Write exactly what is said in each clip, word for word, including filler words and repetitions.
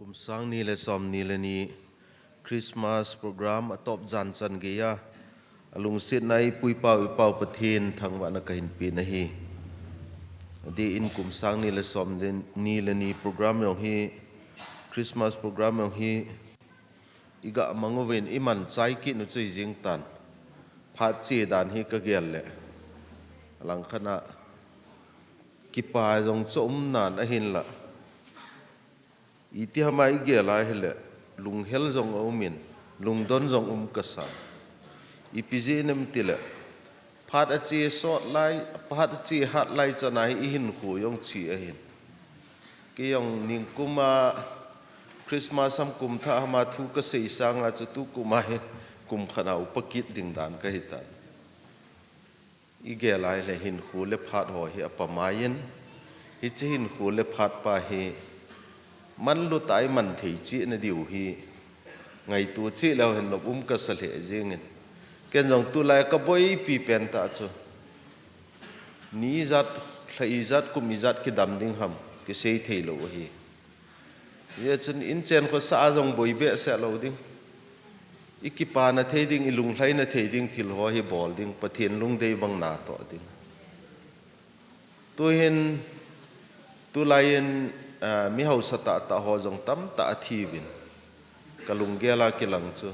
Kum sang ni le som ni le ni Christmas program atop jan chan geiya alungsetna i Pu i Pau i Pau Pathen thangvahna kahin pe nahi. Adeh in kum sang ni le som ni le ni program jong hi, Christmas program jong hi iga mang uvin iman chai kit u chu ijing tan. Phat che dan hi kagel le, alangkhat a kipa jong chu umnan ahinla, itiham a igel a hile, lunghel jong aumin, lungdon jong um kasan. Ipi jeh inem tile, phat ache sot lai, phat ache hat lai chan a hi ihinkho jong che ahin. Kei jong ningkum a Christmas ham kum thah ham a thu kasei sanga chu tukum a hi kum khat a upa kit ding dan kahitan. Igel a hile hinkho le phat ho hi apamai in, hiche hinkho le phat pa hi manlu tah a iman thei cheh nadiu hi ngaito cheh leu hen nop um kasa lheh jengin. Ken jong tulai kaboipi pen tah chu, ni ijat, lha ijat, kum ijat kidam ding ham kisei theilou ahi. Hijeh chun inchen khosa a jong boi behseh lou ding, ikipana thei ding, ilunglhaina thei ding thil ho hi bol ding, Pathen lungdei bang natoh ding. Tuhin, tulai in, ah, mi hausa tahtah ho jong tamtah athiuvin, kalunggel a kilang chu,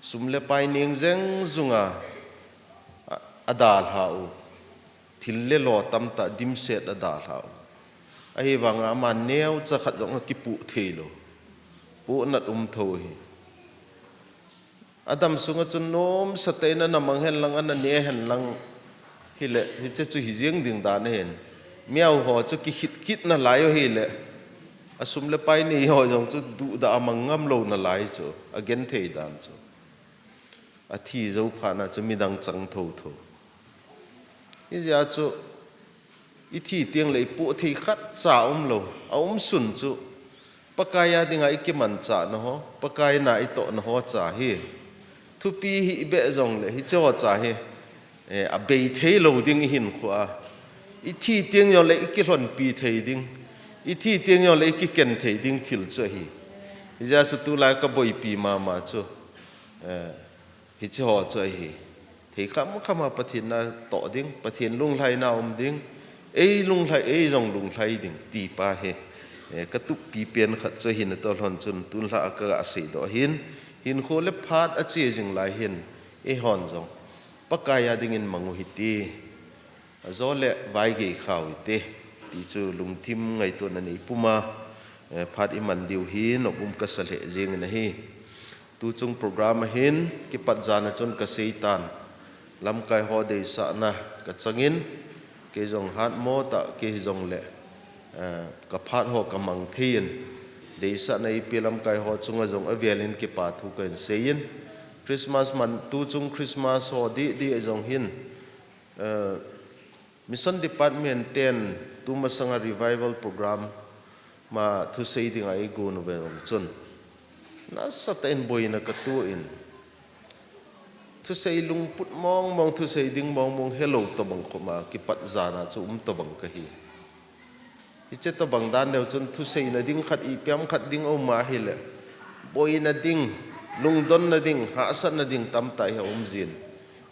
sum le pai neng jeng junga a, adalhau, thil le lo tamtah dimset adalhau. Ahivanga ama neocha khat jong akipoh theilou, pohnat um tho hi. Adam sunga chun nomsa tah in ana mang hen lang, ana ne hen lang hile, hiche chu hijeng ding dan ahin. Miao ho chu kihit kit nalai u hile, asum le pai nei ho jong chu duhdah a mang ngam lou nalai chu, agenthei dan chu. Athi jou phat na chu midang chang thotho. Hijeh a chu ithi tengle ipoh thei khatcha umlou, aumsun chu Pakai a dinga ikimanchahna ho, Pakai na itohna ho cha hi thupi hih beh jongle hiche ho cha hi, eh, abei theilou ding ihinkho a. Ithi teng jongle ikilhonpi thei ding, ithi teng jongle ikiken thei ding thil chu ahi. Hijeh a chu tulai kaboipi mama chu, eh, hiche ho chu ahi. Thei khamkham a Pathen natoh ding, Pathen lunglhaina um ding, ei lunglhai, ei jong lunglhai ding ti pa hi, eh, katupi pen khat chu ahi. Natoh lhon chun tunlha a kaga seidoh ahin, hinkho le phat ache jing lai hin, eihon jong Pakai a dingin mang u hite, ajole vaigei khau hite, ti chu lungthim ngaitona neipuma, eh, phat iman diu hi nop um kasa lheh jengin ahi. Tuchung program a hin kipat jan a chun kaseitan, lamkai ho deisahna kachangin, kei jong hatmo tah kei hijongle, eh, kaphat ho kamang thei in, deisahna eipe lamkai ho chunga jong avelin kipa thu kahin seiyin, Christmas man, tuchung Christmas ho didi a jong hin, eh, Mission Department ten tumasanga revival program ma thusei dinga eigon uve jong chun, nasatah in boina katoh in, thusei lungput mongmong, thusei ding mongmong helou tobang khoma kipat jan a chu um tobang kahi. Hiche tobang dan deu chun thuseina ding khat, ipi ham khat ding aum ahile, boina ding, lungdonna ding, hahsatna ding tamtah hi aumjin.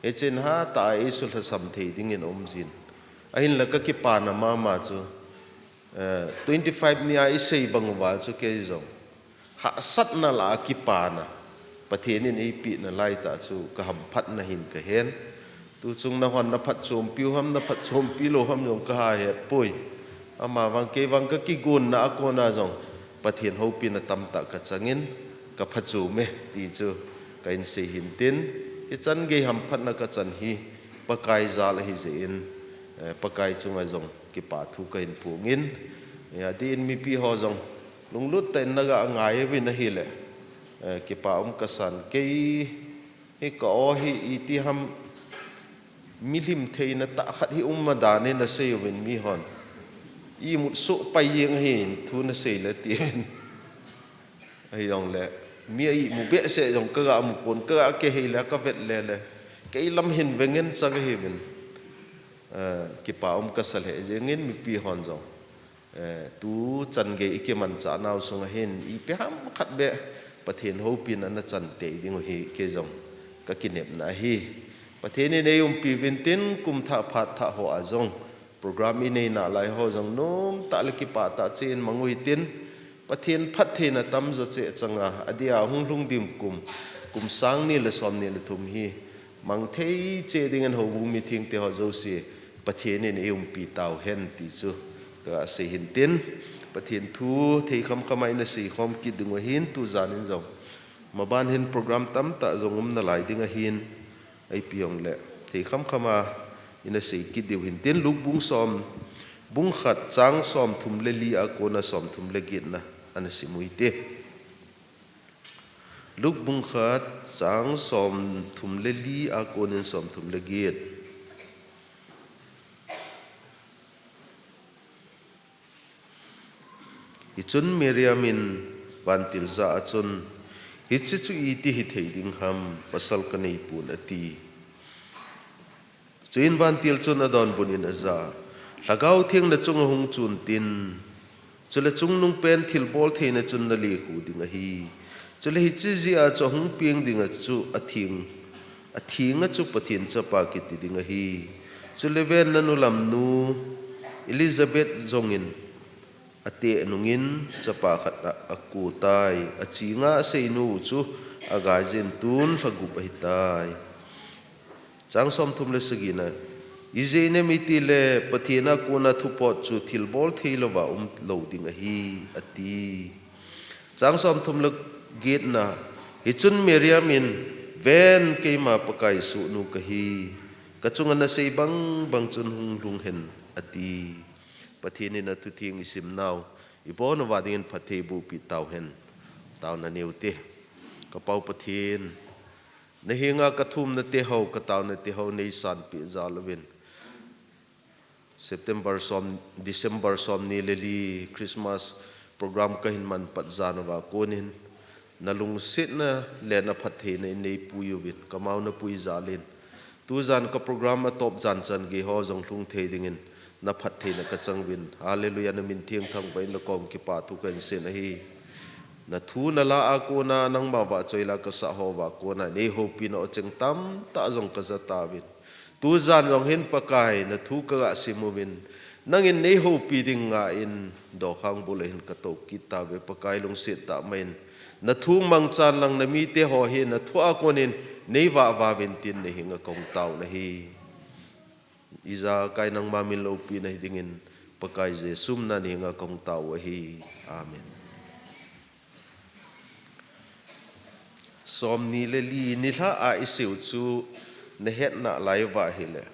Hichun hatah a eisuh lhasam thei dingin aumjin. Ahinla kakipana mama chu, eh, twenty five ni a isei bang uva chu kei jong hahsatna lah a kipana Pathen in eipeh nalaitah chu kahamphatna hin kahen. Tuchung nahon naphatchompiu ham, naphatchompi lou ham jong kahahetpoi. Amavang kei vang kakigonna a kona jong Pathen houpina tamtah kachangin, kaphachom e ti chu kahin sei hintin, hichan gei hamphatna kachan hi Pakai jal ahijeh in, eh, Pakai chunga jong kipa thu kahin phongin, eh, adeh in mipi ho jong lunglut tah in naga ngai uvin ahile, eh, kipa um kasan. Kei hi ka-o hi itiham, milim theina tah khat hi um ma dan in asei uvin mihon, imut soh pai jeng ahin thu nasei le tin. Ahijongle mi a imu behseh jong kaga mupon, kaga kihei le kavet lele, kei lam hin vengen chang ahiuvin, eh, kipa um kasa lheh jengin mipi hon jong Eh, tu chan gei i kimanchah nau sunga hin ipi ham khat beh Pathen houpina na chan tei ding u hi kei jong ka kinepna ahi. Pathen in ei umpi uvin tin, kum thah phat thah ho a jong program i nei nalai ho jong nom tah le kipah tah cheh in mang u hitin, Pathen phattheina tam jo cheh chang a, adia hung lhung ding kum, kum sang ni le som ni le thum hi mang thei cheh dingin houbung mithengte ho jouse Pathen in ei umpi tau hen ti chu ka sei hin tin, Pathen thu thei khamkham a i na sei khom kit ding u ahin, tu jan in jong maban hin program tamtah jong um nalai ding ahin, ipi hung le thei khamkham a i na sei kit diu hin tin, Luke bung som, bung khat chang som thum le li a kona som thum le get na ana sim u hite. Luke bung khat chang som thum le li a konin som thum le get. Hichun Miriam in vantil jah a chun, "Hiche chu iti hithei ding ham, pasal ka nei pon," ati. Chuin vantil chun adonbut in aja, "Lhagao Theng na chunga hung chun tin, chule chungnungpen thilbol theina chun na lekhu ding ahi. Chule hiche jeh a chu ahung peng dinga chu atheng, athenga chu Pathen Chapa kiti ding ahi. Chule ven, na nulam nu Elizabeth jong in ateh nungin chapa khat a, ako tai. Achenga asei nu chu agai jin tun lha gup ahitai." Chang som thum le sagi na, "Ijeh inem itile Pathen a kona thupot chu thilbol thei louva um lou ding ahi," ati. Chang som thum le get na, "Hichun Miriam in, 'Ven, keima Pakai sohnu kahi, ka chunga na sei bang bang chun hung lhung hen,' ati." Pathen in athu theng i sim nau, i bon uva dingin phatthei boh peh tau hen. Taona nei u hite. Ka Pa u Pathen, na henga ka thumna te ho, ka taona te ho nei sanpeh jal uvin, September som, December som ni le li Christmas program ka hin man pat jan uva konin, na lungsetna le na phattheina in nei pui uvin, ka mao na pui jal in, tu jan ka program a top jan chan gei ho jong lhung thei dingin na phattheina ka chang uvin. Hallelujah, na min theng thangvah in na kom kipah thu ka hin sei ahi. Na thu na la a kona, nangma vahchoi la ka sah ho uva kona, nei houpina o cheng tamtah jong ka ja tauvin. Tu jan jong hin Pakai na thu ka ga sim uvin, nangin nei houpi ding ngah in, dokhang bul a hin ka tou kit tauve Pakai, lungset tah mai in. Na thu mangchan lang na mite ho hi na thu a konin nei vah vah uvin tin na henga ka hung taona ahi. Ijakai nangma min loupina hi dingin Pakai Jesu min a na henga ka hung tao u ahi. Amen. Som ni le li nilhah a i sei u chu na het nalai uva ahile,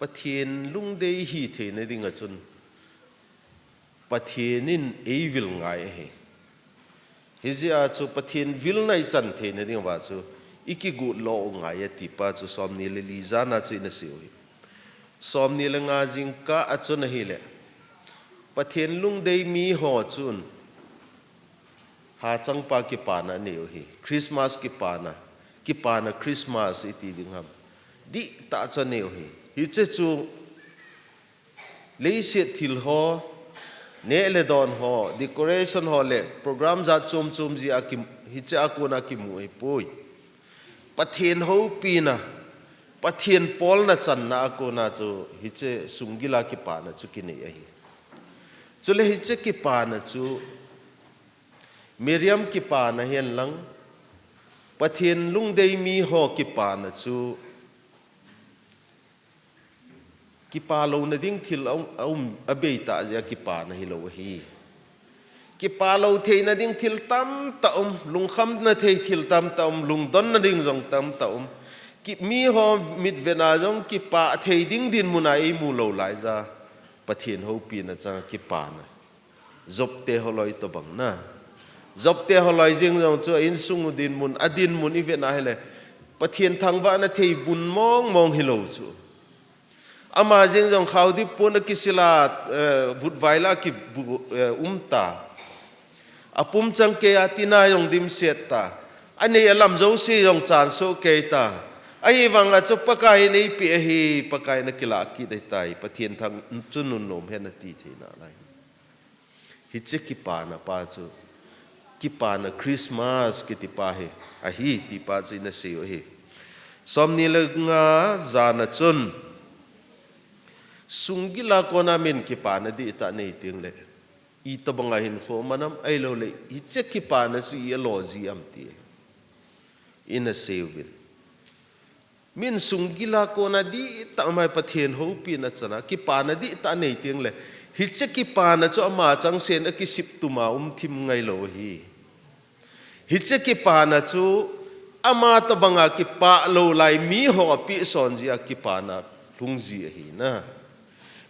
Pathen lungdei hi theina dinga chun Pathen in ei vil ngai ahi. Hijeh a chu Pathen vilna i chan theina dinga chu i kigot lo u ngai ati pa chu som ni le li jan a chu i na sei u ahi. Som ni le nga jingkah a chun ahile, Pathen lungdei mi ho chun hachangpa kipana anei u ahi. Christmas kipana, kipana Christmas i ti ding ham, dihtah chu anei u ahi. Hiche chu leiset thil ho, neh le don ho, decoration ho le program jat chom chom jeh a ki, hiche a kona kimu ahipoi. Pathen houpina, Pathen polna channa a kona chu hiche sunggil a kipana chu kinei ahi. Chule hiche kipana chu Miriam kipana hihen lang, Pathen lungdei mi ho kipana chu kipa louna ding thil a um, a um, a bei tah jeh a kipana hilou ahi. Kipa lou theina ding thil tamtah um, lungkhamna thei thil tamtah um, lungdonna ding jong tamtah um. Ki, mi ho mitvet a jong kipah thei ding dinmun a ei mu lou laija, Pathen houpina chang a kipana. Job te holoi tobang na. Job te holoi jeng jong chu a insung u dinmun, a dinmun i vet na ahile, Pathen thangvahna thei bun mong mong hilou chu. Ama jeng jong khaodip pon a kisil a, eh, vutvai la kibu, eh, um ta. A pum chang kei a tina jong dimset ta. A nei a lam jouse jong chan soh kei ta. Ahivang a chu Pakai in ei pe ahi, Pakai in a kilah kit ahitai. Pathen thangvah chu nunnom hen ati thei nalai. Hiche kipana pa chu, kipana Christmas kiti pa hi ahi ti pa chu ina sei u ahi. Somni le nga jana chun, sunggila kona min kipana dihtah nei teng le, itobanga hinkho um nam, ahilou le hiche kipana chu i alo ji am ti ina sei uvin. Min sunggila kona dihtah mai Pathen houpina chana, kipana dihtah nei teng le, hiche kipana chu ama changsen a kisip tuma um thim ngai lou hi. Hiche kipana chu ama tobanga kipah lou lai mi ho a pehson jia kipana lhung ji ahi na.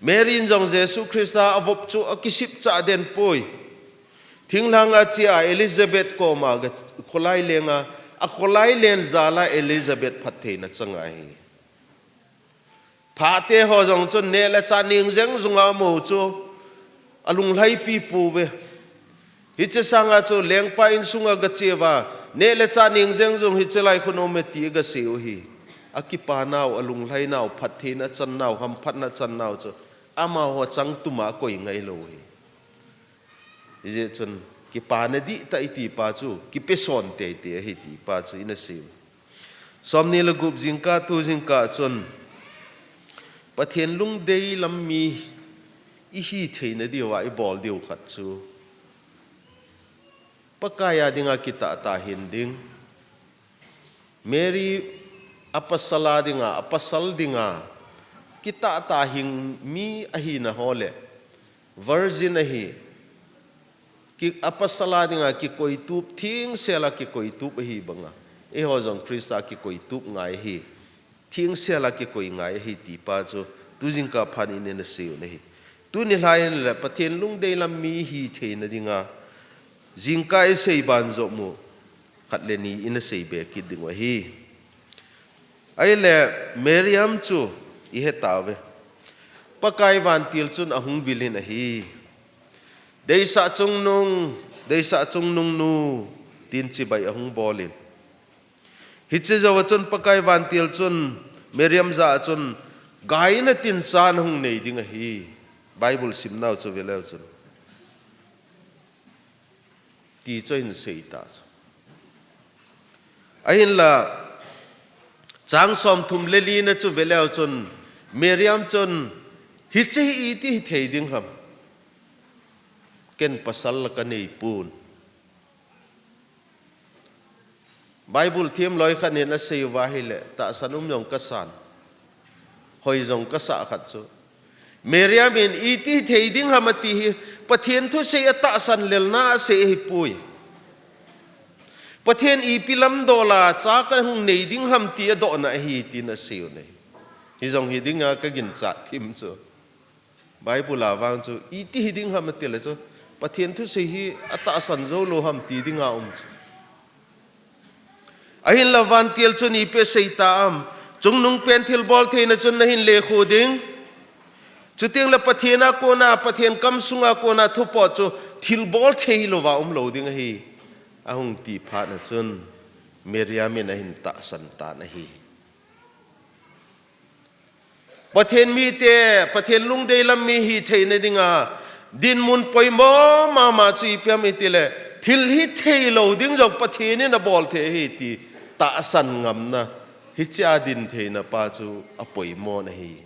Mary in jong Jesu Christa avop chu akisip cha den poi. Thinglhang a chia Elizabeth koma ga kholai lenga, akholai len jala Elizabeth phattheina chang ahi. Phate ho jong chun neh le chah ning jeng jung a mo chu alunglhai pi pouve. Hiche sanga chu lengpa insunga ga cheuva, neh le chah ning jeng jung hiche lai khun aume ti ga sei u hi. Akipa nau, alunglhai nau, phattheina chan nau, hamphatna chan nau chu amaho chang tuma koi ngai lou hi. Hijeh chun kipana dihtah i ti pa chu, kipeson teitei ahi ti pa chu ina sei u. Somni le gup jingkah, tu jingkah chun Pathen lungdei lam mi i hi theina diuva i bol diu khat chu, Pakai a dinga kitah tah hin ding. Mary a pasal a dinga, a pasal dinga kitah tah hin mi ahina ho le, virgin ahi, ki, a pasal a dinga kikoitup, thengsel a kikoitup ahi banga, eiho jong Christa kikoitup ngai ahi, thengsel a kikoi ngai ahi ti pa chu, tu jingkah phat in ina sei u ahi. Tuni lhai in le Pathen lungdei lam mi hi theina dinga, jingkah i sei ban joh mu, khat le ni ina sei be kit ding u ahi. Ahile Miriam chu i he tauve. Pakai vantil chun ahung vil in ahi. Deisah chungnung, deisah chungnung nu, tin chibai ahung bol in. Hiche jou a chun Pakai vantil chun Miriam jah a chun gaina tinchan ahung nei ding ahi. Bible sim nau chu ve leu chun. Ti chu ahin sei ta chu. Ahinla, chang somthum le li na chu ve leu chun, Miriam chun, hiche hi iti hi thei ding ham. Ken pasal la ka nei pon. Bible them loi khat in asei uva ahile, tahsan um jong kasan. Hoi jong kasah khat chu. Miriam in iti thei ding ham ati hi, Pathen thusei a tahsan lelna asei ahipoi. Pathen ipi lam dola cha kahung nei ding ham ti adohna ahi tin asei u ahi. Hijong hi dinga kaginchat thim chu. Bible a vang chu, iti hi ding ham ati le chu, Pathen thusei hi atahsan jou lou ham ti dinga um chu. Ahinla vantil chun ipi asei ta am, chungnung pen thilbol theina chun nahin lekhu ding. Chuteng le Pathen a kona, Pathen kamsunga kona thupot chu thilbol thei louva um lou ding ahi. Ahung ti phat na chun Miriam in ahin tahsan tan ahi. Pathen mite, Pathen lungdei lam mi hi theina dinga, dinmun poimo mama chu ipi ham iti le, thil hi thei lou ding jong Pathen in abol thei ahi ti tahsan ngamna, hiche a din theina pa chu apoimo na ahi.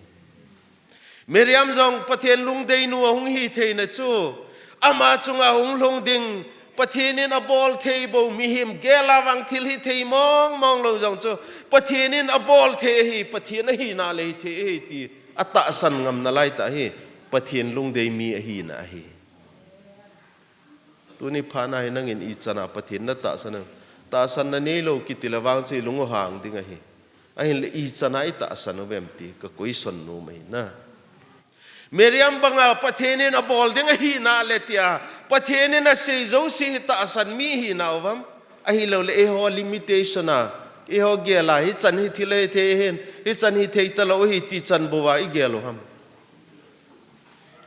Miriam jong Pathen lungdei nu ahung hi theina chu, ama chunga hung lhung ding, Pathen in abol thei bou, mihem gel a vang thil hi thei mong mong lou jong chu, Pathen in abol thei ahi, Pathen ahina le hi thei ahi ti atahsan ngamna lai tah hi, Pathen lungdei mi ahina ahi. Tuni phat na hi nangin ichan a Pathen na tahsan em? Tahsan na nei lou kiti le vang chu ilung u hang ding ahi. Ahinle ichan a itahsan uvem ti ka question nom ahi na. Miriam banga Pathen in abol ding ahina le tia, Pathen in asei jouse hi tahsan mi hina uvam? Ahilou le eiho limitation a, eiho gel a, hichan hi thil hi thei ahin, hichan hi thei talou ahi ti chan bou a igel u ham?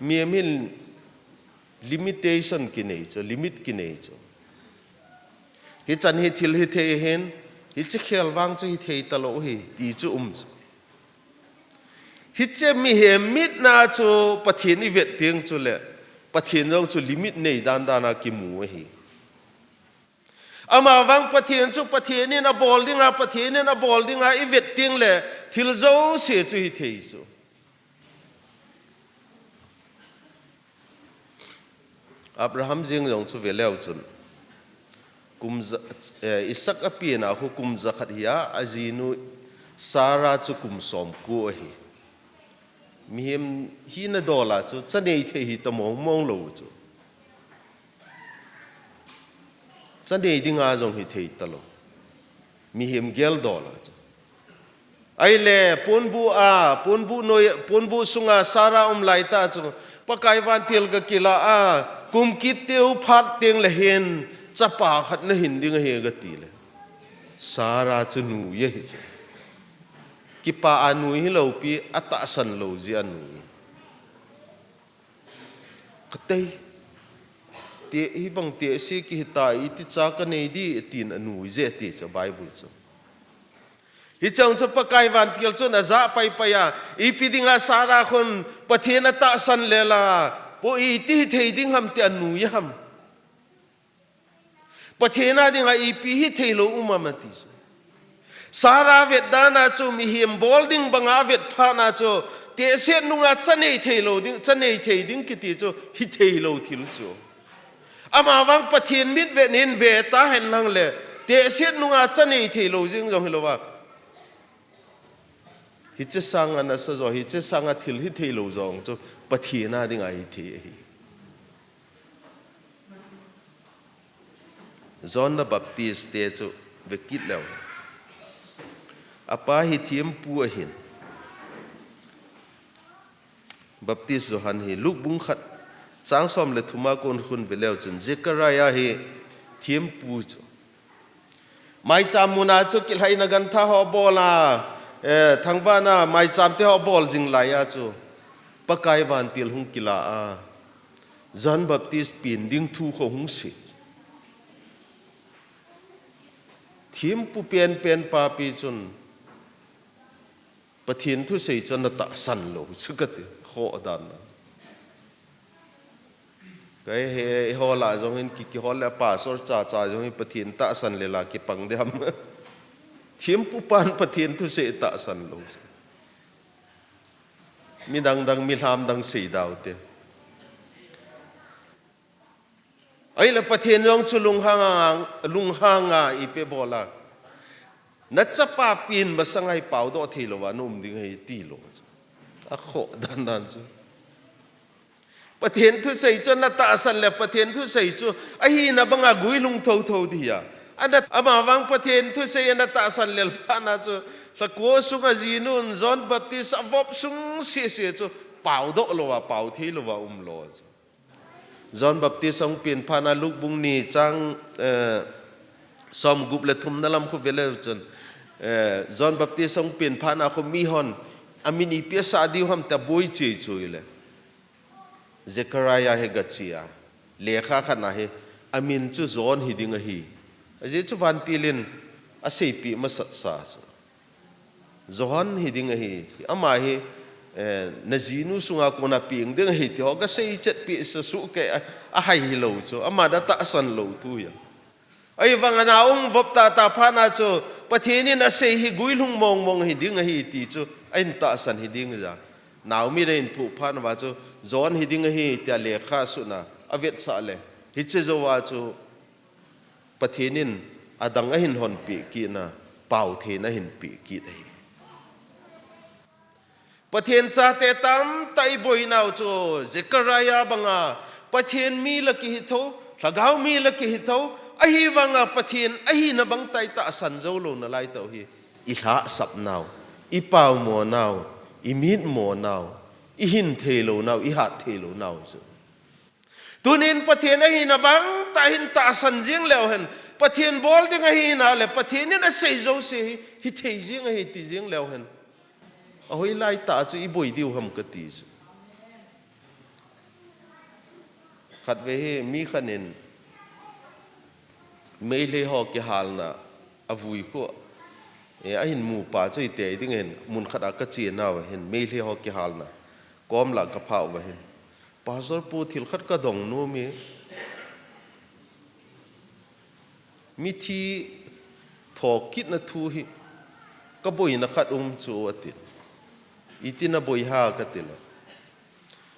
Mihem hin limitation kinei chu, limit kinei chu. Hichan hi thil hi thei ahin, hiche khel vang chu hi thei talou ahi, ti chu um chu. Hiche mihem mitna chu Pathen ivet teng chule, Pathen jong chu limit nei dan dan a kimu ahi. Ama vang Pathen chu Pathen in abol dinga, Pathen in abol dinga i vet teng le thil jouse chu hithei chu. Abraham jeng jong chu veleu chun. Kum ja, eh, Isaac apen a khu kum jakhat hi a, ajinu Sarah chu kum somko ahi. Mihem hina dol a chu, cha nei thei hita mong mong lou chu. Cha nei dinga jong hithei talou. Mihem gel dol a chu. Ahile, ponbuh a, ponbuh noi, ponbuh sunga Sarah um lai tah chu, Pakai vantil kakila a, kum kit teu phat teng le hin, chapa khat nahin ding ahi kati le. Sarah chu nui ahi chu. Kipa a nui hilou pi, atahsan lou jeh a nui. Katei. Te, hibang tehse kihita, iti cha kanei di, tin anui jeh ati chu Bible chu. Hicheng chu Pakai vantil chun ajah pai pai a, ipi dinga Sarah khun Pathen atahsan le la, po iti hithei ding ham ti anui ham. Pathen a dinga ipi hithei lou um am ati chu. Sarah vet dan a chu mihem bol ding banga vet phat na chu, tehse nunga cha nei thei lou ding, cha nei thei ding kiti chu hithei lou thil chu. Ama vang Pathen mitvet in ve tahen lang le, tehse nunga cha nei thei lou jeng jong hilou va. Hiche sanga nasa jo, hiche sanga thil hithei lou jong chu Pathen a dinga hithei ahi. John the Baptist te chu vekit leu. Apa hi thempu ahin. Baptist Johan hi Luke bung khat chang som le thum a kon khun veleu chun Zechariah hi thempu chu. Maicham muna chu kilhaina gantha ho bol a, eh, thangvahna maicham te ho bol jing lai a chu. Pakai vantil hung kila a. John Baptist pen ding thu kho hung sei. Thempu pen pen pa pi chun Pathen thusei chu natahsan lou chu kati, khoh dan a. Kei he, eiho lah jong hin ki, kihol le pastor cha cha jong hin Pathen tahsan le la kipang ding ham. Thempu pan Pathen thusei tahsan lou. Mi dang dang, mi lham dang sei dau te. Ahile Pathen jong chu lunghang a, lunghang a ipi bol a. Nachapa pen masang a hi paodoh thei lou va, na um ding ahi ti lou. Akhoh dan dan chu. Pathen thusei chu natahsan le Pathen thusei chu ahina banga guilhung thotho ding ahi. Ana, ama vang Pathen thusei natahsan le lhana chu. Lhakua sunga jinun John Baptist avop sung sese chu paodoh lou va, pao thei lou va um lou chu. John Baptist ahung pen phat na Luke bung ni chang, eh, som gup le thum na lam khu veleu chun, eh, John Baptist ahung pen phat na khu mihon amin ipi asah diu ham tia boi chei chei le. Zechariah hi gache a. Lekha khat na hi amin chu John hi ding ahi. Ajeh chu vantil in aseipeh masat sa chu. Johan hi ding ahi. Ama hi, eh, najinu sunga kona peng ding ahi ti ho kasei chet peh sa suh kei a, ahai hilou chu. Ama natahsan lou tu ahi. Ahivang ana um vop tata phat na chu Pathen in asei hi guilhung mong mong hi ding ahi ti chu ahin tahsan hi ding ahi. Naomi in ahin phuh phat na va chu Johan hi ding ahi tia lekha suna avetsah le. Hiche jou a chu Pathen in adang ahin honpeh kit na, pao theina ahin peh kit ahi. Pathen chate tamtah i boinau chu Zechariah banga Pathen mi la kihi tho, lhagao mi la kihi tho, ahivanga Pathen ahina bang tah i tahsan jou lou nalai tah u hi i lhahsap nau, i paomo nau, i mitmo nau, i hin thei lou nau, i hat thei lou nau chu. Tunin Pathen ahina bang tah hin tahsan jing leu hen. Pathen bol ding ahina le Pathen in asei jouse hi, hithei jing ahi ti jing leu hen. Ahoilai tah chu i boi diu ham kati chu. Khatvei hi mi khat in Meitei ho kihalna avui khu. E, ahin mu pa chu i tei ding hin mun khat a kache nau hin Meitei ho kihalna. Kom la kaphah uva hin. Pastor pu, thil khat kadong nom e. Mithi thokitna thu hi kaboina khat um chu ati. Iti naboi ham kati le,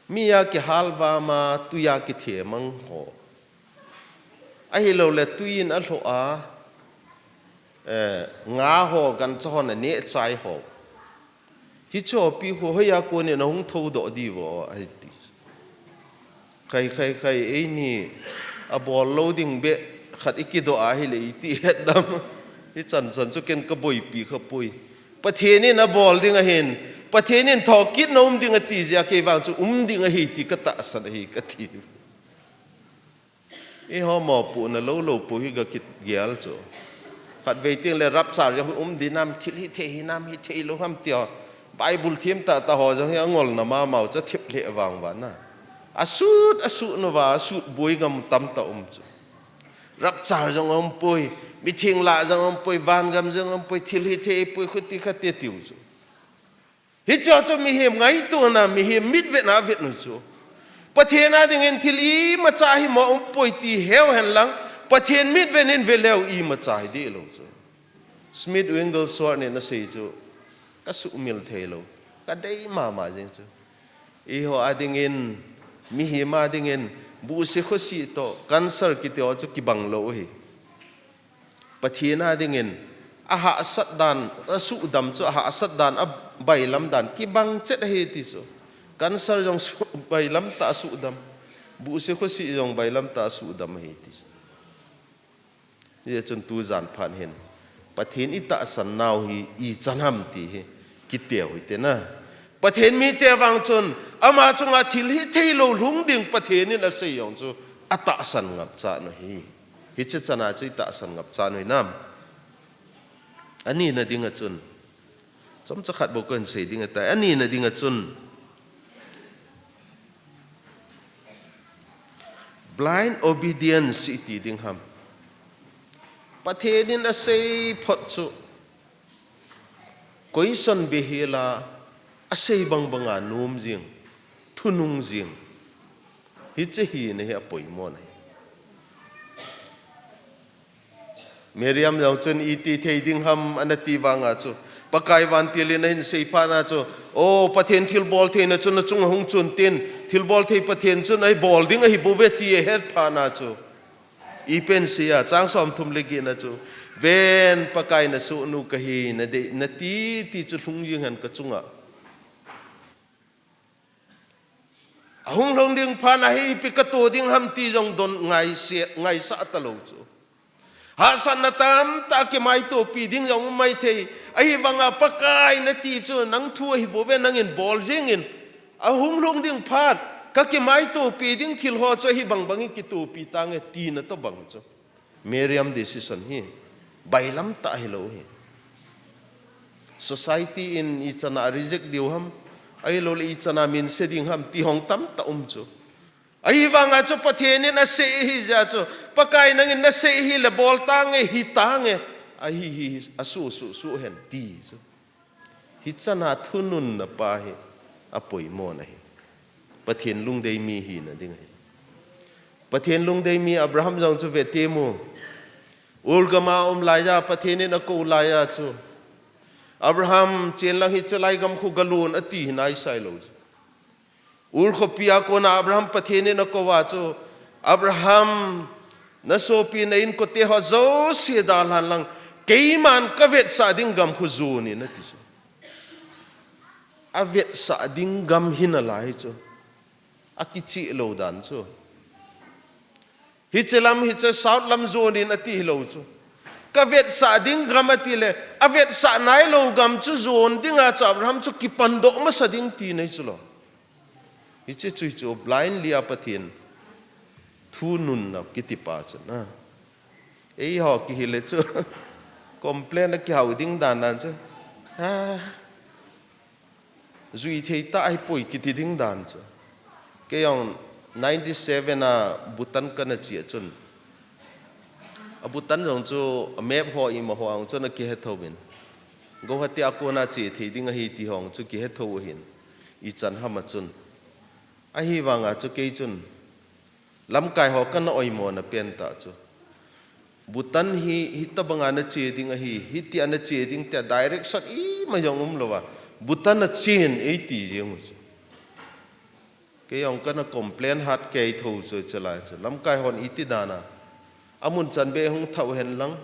mi a kihalvam a, tui a kithemang ho, ahilouleh tui in alhoh a, eh, nga ho, gancha hon aneh chai ho, hichepi ho hoiya konin ahung thoudoh diu ham, ahi ti. Khai, khai, khai, eini abol lou ding beh khat ikidoh ahile iti hetdam. Hichan chan chu ken kaboipi khapoi. Pathen in abol ding ahin, Pathen in thokitna um ding ati jeh a, kei vang chu um ding ahi ti katahsan ahi kati. Eiho mopohna lou lou pou hi gakigel chu. Khatvei teng le rapture jong hi um ding ham, thil hithei hinam, hithei lou ham tia Bible them tahtah ho jong hi angolna mama u chu, thep lheh vang vang a. Asut, asut uva, asut boi gam tamtah um chu. Rapture jong umpoi, mitheng lah jong umpoi, vangam jong umpoi, thil hithei poi, khuti khati tiu chu. Hiche chu mihem ngaitona, mihem mitvetna avet u chu. Pathen a dingin thil imacha hi mo umpoi ti heu henlang, Pathen mitvet in veleu imacha hi dih lou chu. Smith Wigglesworth in asei chu, kasuhmil thei lou, kadei mama jeng chu. Eiho a dingin, mihem a dingin, buhse khose toh cancer kiti ho chu kibang lou ahi. Pathen a dingin, ahahsat dan, asuhdam chu, ahahsat dan, abailam dan kibang chet ahi ti chu. Cancer jong su-, bailam tah asuhdam. Buhse khose jong bailam tah asuhdam ahi ti chu. Hijeh chun tujan phat hin Pathen itahsan nau hi ichan ham ti hi kiteo hite na. Pathen mite vang chun ama chunga thil hithei lou lhung ding Pathen in asei jong chu atahsan ngapcha u ahi. Hiche chan a chu itahsan ngapcha u hinam? Ani na dinga chun, chomcha khat bou kahin sei ding ahitai. Ani na dinga chun, blind obedience iti ding ham? Pathen in asei phot chu, question behela, asei bang banga nom jing, thunung jing, hiche hina hi apoimo ahi. Miriam jong chun iti thei ding ham anati vanga chu, Pakai vantil in ahin sei phat na chu, O, Pathen thilbol theina chu nachunga hung chun tin, thilbol thei Pathen chun eibol ding ahi bouve ti ahet phat na chu, ipi asei a, chang somthum le get na chu, Ven, Pakai nasohnu kahi, nadei, nati ti chu lhung jing hen kachunga. Ahung lhung ding phat na hi ipi kato ding ham ti jong don ngaise, ngaisah talou chu. Hahsatna tamtah kimaitopi ding jong um maithei. Ahivanga Pakai nati chu nang thu ahi bouve, nangin bol jeng in. Ahung lhung ding phat, kakimaitopi ding thil ho chu ahibang bangin kitopi tange tina tobang chu. Miriam decision hi bailam tah hilou hi. Society in ichan a reject diu ham, ahilouleh ichan a minse ding ham ti hong tamtah um chu. Ahivanga chu Pathen in asei ahi jeh a chu, Pakai nangin nasei ahile bol tange, hi tange, ahi hi, asu, su, su hen ti chu. Hichan a thununna pa hi apoimo ahi. Pathen lungdei mi hina ding ahi. Pathen lungdei mi Abraham jong chu ve temo. Ur gam a um laiya Pathen in akou laiya chu, Abraham, chen lang hiche lai gam khu galon ati hi naisai lou chu. Ur khopi a kona Abraham Pathen in akou a chu, Abraham, nasopi na inkote ho jouse dalhan lang, keiman kavetsah ding gam khu jon in ati chu. Avetsah ding gam hi nalai chu. Akicheh lou dan chu. Hiche lam, hiche south lam jon in ati hilou chu. Kavetsah ding gam ati le, avetsah nailou gam chu jon dinga chu Abraham chu kipandoh masa ding tina chu lou. Hiche chu, hichu blindly a Pathen thununna kiti pa chu na. Eiho kihile chu complain a kihou ding dan dan chu. Ha. Jui thei tah ahipoi kiti ding dan chu. Kei jong ninety seven a Bhutan kana che a chun, a Bhutan jong chu a map ho ima ho jong chun akihe thou in, Guwahati a kona che thei ding ahi ti ho jong chu kihe thou ahin, ichan ham a chun Ahivanga chu kei chun lamkai ho kana oimo na pen ta chu. Bhutan hi, hitabanga na che ding ahi, hitia na che ding tia direction ima jong umlouva. Bhutan a chen eiti jeng u chu. Kei jong kana complain hat kei tho chu chalai chu. Lamkai hon iti dana. Amun chan be hung thau hen lang.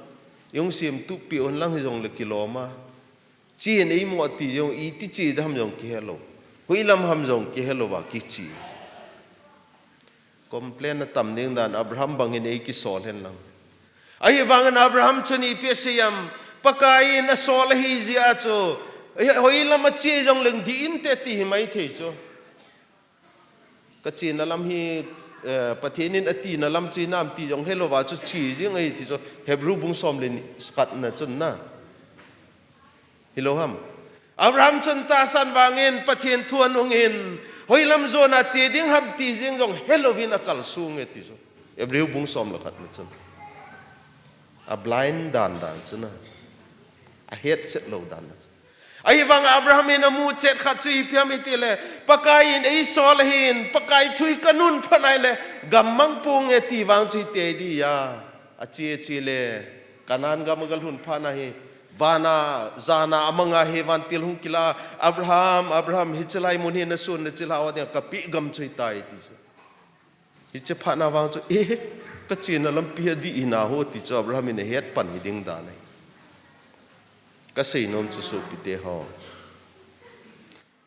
Jong sim tu pi un lang jong le kiloma. Chen eimo ti jong iti che dam jong kihelou. Hoilam ham jong kihelouva kiche. Complain atam ding dan Abraham bangin ei kisol hen lang. Ahivangin Abraham chun ipi asei em, Pakaiyin asol ahi jeh a chu, hoilam a che jong leng dih inte ti hi mai thei chu. Ka chena lam hi, eh, Pathen in atina lam chu hinam ti jong helouva chu che jing ahi ti chu Hebrew bung som le ni khat na chun na. Hilou ham. Abraham chun tahsan vangin Pathen thu anungin, hoilam jona che ding ham ti jeng jong helouvin akalsong e ti chu. Hebrew bung som le khat na chun. A blind dan dan chu na. Ahet chet lou dan na chu. Ahivang Abraham in amu chet khat chu ipi ham iti le, Pakaiyin eisol ahin, Pakai thu hi kanun phat nai le, gammang ponge ti vang chu hiti ahi di a. Ache che le, Canaan gam agalhun phat na hi, vana, jana amanga hi vantil hung kila, Abraham, Abraham, hiche lai mun hi nasun nachilhah ding a kapeh gam chu hitai ti chu. Hiche phat na vang chu, eh, ka chena lampi hi adih hina ho ti chu Abraham in ahet pan hi ding dan ahi. Ka seinom chu sopite ho.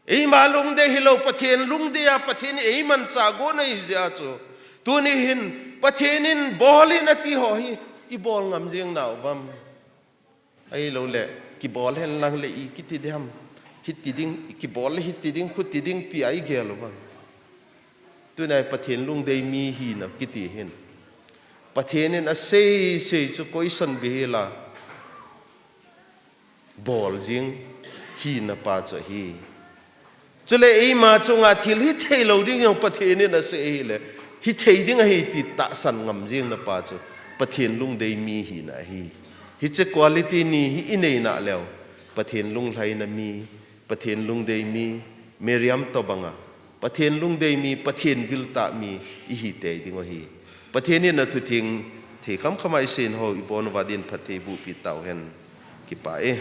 Eima lungdei hilou, Pathen lungdei a, Pathen in eimanchah gon ahi jeh a chu. Tuni hin, Pathen in bol in ati ho hi, ibol ngam jeng nau vem. Ahilouleh, kibol hen lang le ikiti ding ham. Hiti ding, kibol le hiti ding, khuti ding tia igel u vem. Tunia Pathen lungdei mi hina kiti hin. Pathen in asei sei chu question bihela. Bol jing hina pa chu ahi. Chule eima chunga thil hithei lou ding jong Pathen in asei ahile, hithei ding ahi ti tahsan ngam jing na pa chu Pathen lungdei mi hina ahi. Hiche quality ni hi inei na leu, Pathen lunglhaina mi, Pathen lungdei mi, Miriam tobanga, Pathen lungdei mi, Pathen vil tah mi ihi tei ding u ahi. Pathen in athutheng thei khamkham a isei ho ibon uva din phatthei boh pi tau hen. Kipah e.